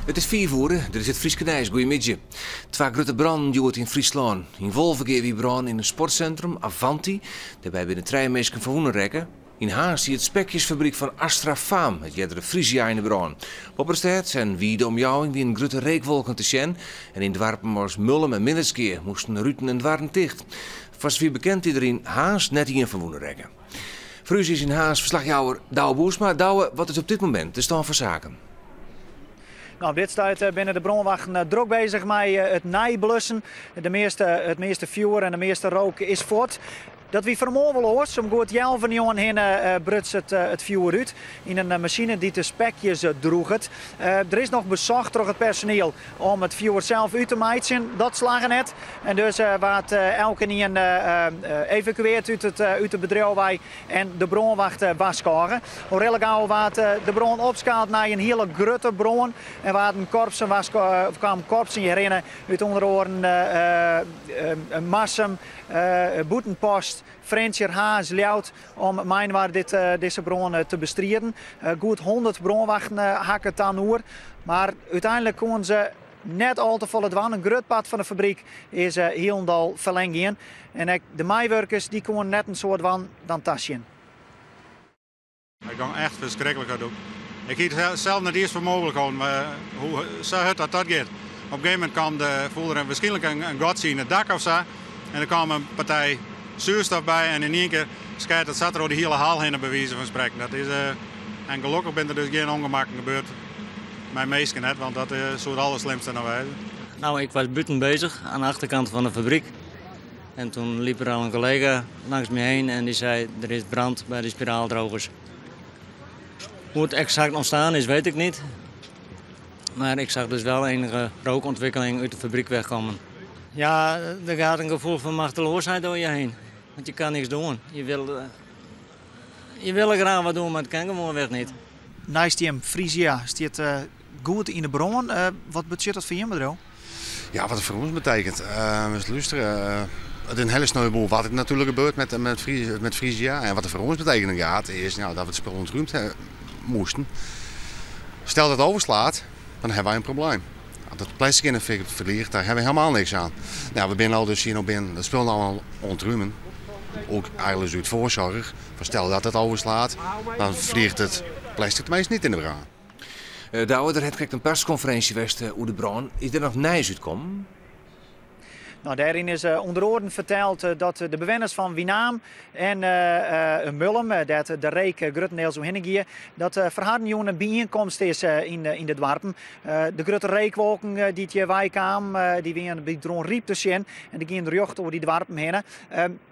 It is fiif oere, dit is it Fryske nijs. Goeiemiddei. Twa grutte brannen hjoed yn Fryslân. Yn Wolvegea wie brân yn in sportsintrum, Avanti. Dêrby binne trije minsken ferwûne rekke. Yn Harns stie it spekjesfabryk fan Astrafaam, it eardere Frisia, yn 'e brân. Boppe de stêd en wide omjouwing wienen grutte reekwolken te sjen en yn doarpen as Mullum en Minnertsgea moasten ruten en doarren ticht. Foar safier bekend is der yn Harns net ien ferwûne rekke. Foar ús is yn Harns ferslachjouwer Douwe Boersma. Douwe, wat is op dit momint de stân fan saken? Nou, op dit stuit eh, binne de brânwachten eh, drok bezich mei eh, it neiblussen. De measte, it measte fjoer en de measte rook is fuort. Dat wie fan 'e moarn wol oars. Om goed healwei njoggenen hinne bruts it, it fjoer út yn in masine dy't de spekjes drûget. Der is noch besocht troch it personiel om it fjoer sels út te meitsjen. Dat slagge net en dus waard elkenien evakueard út it, út it bedriuw wei en de brânwacht warskôge. Al rillegau waard de brân opskaald nei in hiele grutte brân en waarden korpsen kamen korpsen hjirhinne út ûnder oaren Marsum, Bûtenpost, Frjentsjer, Harns, Ljouwert om mei-inoar dit, dizze brân te bestriden. Goed 100 brânwachten ha ik it dan oer. Mar úteinlik koenen se net al te folle dwaan. In grut part fan de fabryk is hielendal ferlern gien. En ek de meiwurkers dy koenen net in soad dwaan dan tasjen. It gong echt ferskriklik hurd. Ik hie it sels net earst foar mooglik holden, mar hoe sa hurd dat dat giet. Op in gegeven momint kaam de, foel der wierskynlik in, in gatsje yn it dak of sa. En der kaam in partij soerstof by en yn ien kear skeat it sa troch de hiele hal hinne, by wize fan sprekken. Dat is, eh, en gelokkich binne der dus gjin ûngemakken gebeurd mei minsken net, want dat eh, soe it alderslimste noch wêze. Nou, ik was buiten bezig aan de achterkant van de fabriek. En toen liep er al een collega langs me heen en die zei: Er is brand bij de spiraaldrogers. Hoe het exact ontstaan is, weet ik niet. Maar ik zag dus wel enige rookontwikkeling uit de fabriek wegkomen. Ja, er gaat een gevoel van machteloosheid door je heen. Want je kan niks doen. Je wil, eh, je wil er graag wat doen, maar het kan gewoonweg niet. Neist jim Frisia stiet uh, goed yn 'e brân. Uh, wat betsjut dat foar jim bedriuw? Ja, wat het voor ons betekent. Uh, luisteren, het is een hele sneu boel wat er natuurlijk gebeurt met Frisia. En wat het voor ons betekenen gaat, is nou, dat we het spul ontruimd moesten. Stel dat het overslaat, dan hebben wij een probleem. Als het plastic in de fik vliegt, daar hebben we helemaal niks aan. Nou, we zijn al dus hier nog binnen, het spul nou al ontruimen. Ook eigenlijk uit voorzorg. Stel dat het overslaat, dan vliegt het plastic tenminste niet in de brand. Douwe, der hat krekt in perskonferinsje west oer de brân. Is der noch nijs útkommen? Nou, dêryn is ûnder oaren ferteld dat de bewenners fan Winaam en Mullum, dêr't de reek gruttendiels oerhinne gie, dat foar harren jûn in byienkomst is yn de doarpen. De grutte reekwolken dy't hjir wei kamen, dy wiene by Dronryp te sjen en dy giene rjocht oer dy doarpen hinne.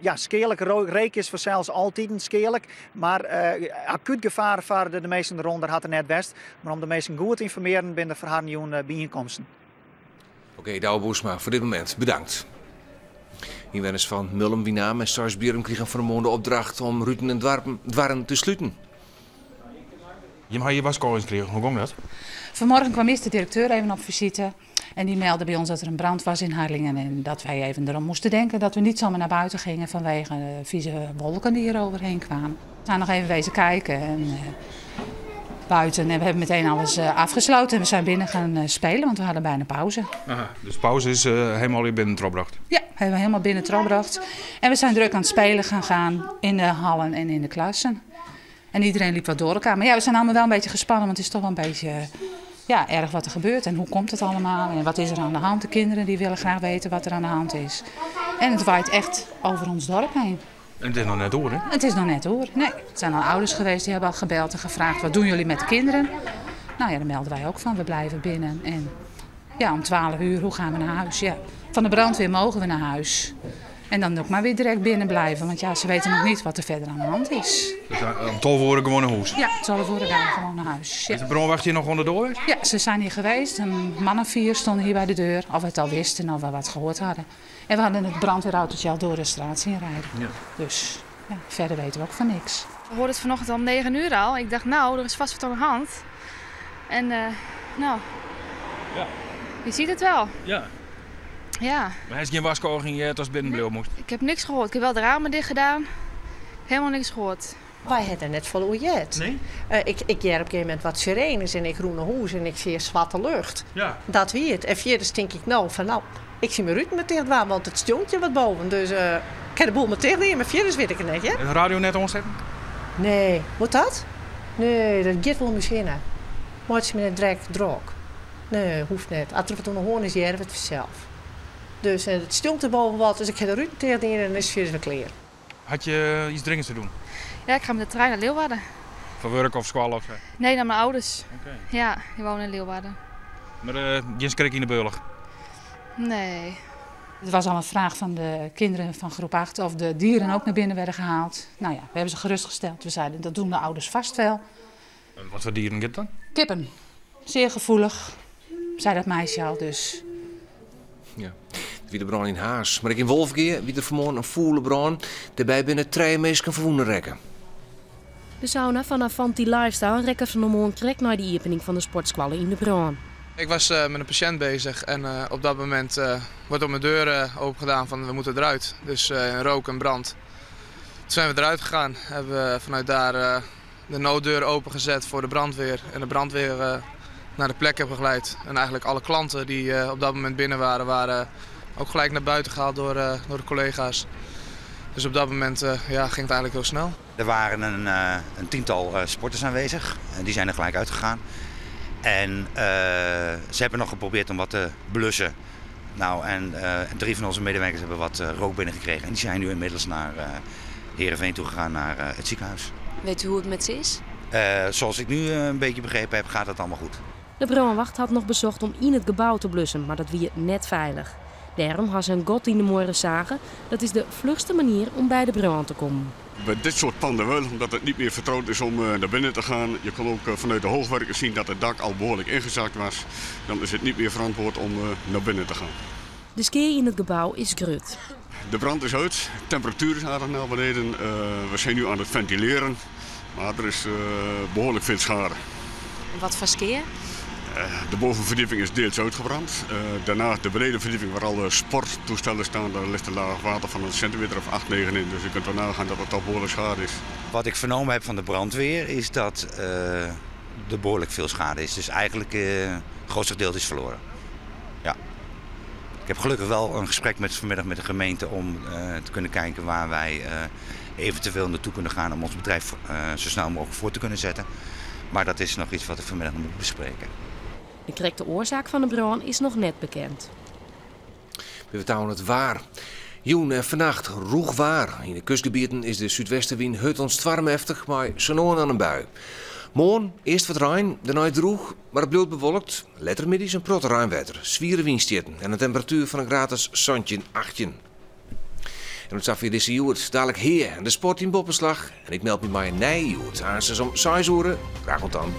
Ja, skealik reek is fansels altiten skealik, mar akút gefaar foar de minsken derûnder hat der net west. Mar om de minsken goed te ynformearjen binne der foar harren jûn byienkomsten. Oké, Douwe Boersma, foar dit momint bedankt. Ynwenners fan Mullum, Winaam en Seisbierrum krigen fan 'e moarn de opdracht om ruten en doarpen, doarren te sluten. Jim ha hjir warskôgings krigen, hoe gong dat? Vanmorgen kwam eerst de directeur even op visite. En die meldde bij ons dat er een brand was in Harlingen. En dat wij even erom moesten denken dat we niet zomaar naar buiten gingen vanwege de vieze wolken die hier overheen kwamen. We zijn nog even wezen kijken en, buiten. En we hebben meteen alles afgesloten. En we zijn binnen gaan spelen, want we hadden bijna pauze. Aha, dus pauze is helemaal hier binnen trochbrocht? Ja, hebben we helemaal binnen trochbrocht. En we zijn druk aan het spelen gaan gaan in de hallen en in de klassen. En iedereen liep wat door elkaar. Maar ja, we zijn allemaal wel een beetje gespannen, want het is toch wel een beetje ja, erg wat er gebeurt. En hoe komt het allemaal en wat is er aan de hand? De kinderen die willen graag weten wat er aan de hand is. En het waait echt over ons dorp heen. En het is nog net oer, hè? Het is nog net oer, nee. Het zijn al ouders geweest die hebben al gebeld en gevraagd... wat doen jullie met de kinderen? Nou ja, daar melden wij ook van. We blijven binnen. En ja, om 12 uur, hoe gaan we naar huis? Ja, van de brandweer mogen we naar huis. En dan ook maar weer direct binnen blijven. Want ja, ze weten nog niet wat er verder aan de hand is. Dus om 12 uur gewoon naar huis? Ja, 12 uur gaan we gewoon naar huis. Ja. Is de brânwacht hjir noch oan de doar? Ja, ze zijn hier geweest. Een man of 4 stonden hier bij de deur. Of we het al wisten of we wat gehoord hadden. En we hadden het brandweerautootje al door de straat zien rijden. Ja. Dus ja, verder weten we ook van niks. We hoorden het vanochtend om 9 uur al. Ik dacht, nou, er is vast wat aan de hand. En nou, Ja. je ziet het wel. Ja. Ja. Maar hij is geen warskôging heard as binnen bliuwe moast? Ik heb niks gehoord. Ik heb wel de ramen dicht gedaan. Helemaal niks gehoord. Wy ha der net folle oer heard. Nee? Ik, ik hear op in gegeven momint wat sirenes en ik rûn nei hûs en ik seach swarte lucht. Ja. Dat wie it. En fierders tink ik no fan no, ik sil myn ruten mar ticht dwaan, want it stjonkt hjir wat boven. Dus ik ha de boel mar ticht dien, mar fierders wit ik it net hear. En de radio net oansetten? Nee. Moat dat? Nee, dat giet wol om ús hinne. Meitsje my net drek drok. Nee, hoecht net. As der wat oan de hân is, hearre we it fansels. Dus it stjonkt der boven wat, dus ik ha de ruten ticht dien en dan is it fierders wer klear. Hat je iets dringends te doen? Ja, ik ga met de trein naar Leeuwarden. Foar wurk of skoalle of sa? Nee, naar mijn ouders. Oké. Ja, die wonen in Leeuwarden. Mar gjin skrik yn de bealch? Nee. Het was al een vraag van de kinderen van groep 8 of de dieren ook naar binnen werden gehaald. Nou ja, we hebben ze gerustgesteld. We zeiden dat doen de ouders vast wel. En wat voor dieren giet dan? Kippen. Zeer gevoelig, zei dat meisje al dus. Ja. It wie de brân yn Harns, mar ek yn Wolvegea wie der fanmoarn in fûle brân. Dêrby binne trije minsken ferwûne rekke. De sauna fan Avanti Lifestyle rekke fanmoarn krekt nei de iepening fan de sportskoalle yn de brân. Ik was met een patiënt bezig en op dat moment wordt op mijn deur open gedaan van we moeten eruit. Dus rook en brand. Toen zijn we eruit gegaan, hebben we vanuit daar de nooddeur opengezet voor de brandweer en de brandweer naar de plek hebben begeleid. En eigenlijk alle klanten die op dat moment binnen waren, waren ook gelijk naar buiten gehaald door, door de collega's. Dus op dat moment ja, ging het eigenlijk heel snel. Er waren een, een tiental sporters aanwezig en die zijn er gelijk uitgegaan. En ze hebben nog geprobeerd om wat te blussen. Nou, en drie van onze medewerkers hebben wat rook binnengekregen. En die zijn nu inmiddels naar Heerenveen toegegaan, naar het ziekenhuis. Weet u hoe het met ze is? Zoals ik nu een beetje begrepen heb, gaat het allemaal goed. De brânwacht hat noch besocht om yn it gebou te blussen, mar dat wie net feilich. Dêrom ha se in gat yn de muorre sage. Dat is de fluchste manier om by de brân te kommen. Bij dit soort panden wel, omdat het niet meer vertrouwd is om naar binnen te gaan. Je kon ook vanuit de hoogwerkers zien dat het dak al behoorlijk ingezakt was. Dan is het niet meer verantwoord om naar binnen te gaan. De skea yn it gebou is grut. De brand is uit, de temperatuur is aardig naar beneden. We zijn nu aan het ventileren, maar er is behoorlijk veel schade. Wat foar skea? De bovenverdieping is deels uitgebrand. Daarna de benedenverdieping waar alle sporttoestellen staan, daar ligt een laag water van een centimeter of 8, 9 in. Dus je kunt wel nagaan dat het toch behoorlijk schade is. Wat ik vernomen heb van de brandweer is dat er behoorlijk veel schade is. Dus eigenlijk het grootste gedeelte is verloren. Ja. Ik heb gelukkig wel een gesprek met, vanmiddag met de gemeente om te kunnen kijken waar wij eventueel naartoe kunnen gaan om ons bedrijf zo snel mogelijk voor te kunnen zetten. Maar dat is nog iets wat ik vanmiddag moet bespreken. De krekte oarsaak fan de brân is noch net bekend. We fertelle it waar. Jûn en fannacht rûch waar. Yn de kustgebieten is de súdwestewyn hurd oant stoarmeftich mei sa no en dan in bui. Moarn earst wat rein, dêrnei drûch, mar it bliuwt bewolkt. Letter middeis in protte reinwetter, swiere wynstjitten en in temperatuer fan in graad as 17, 18. En tot safier dizze Hjoed. Dalik Hea en de sport yn Boppeslach. En ik meld my mei in nije Hjoed. Aansens om 6 oere. Graach oant dan.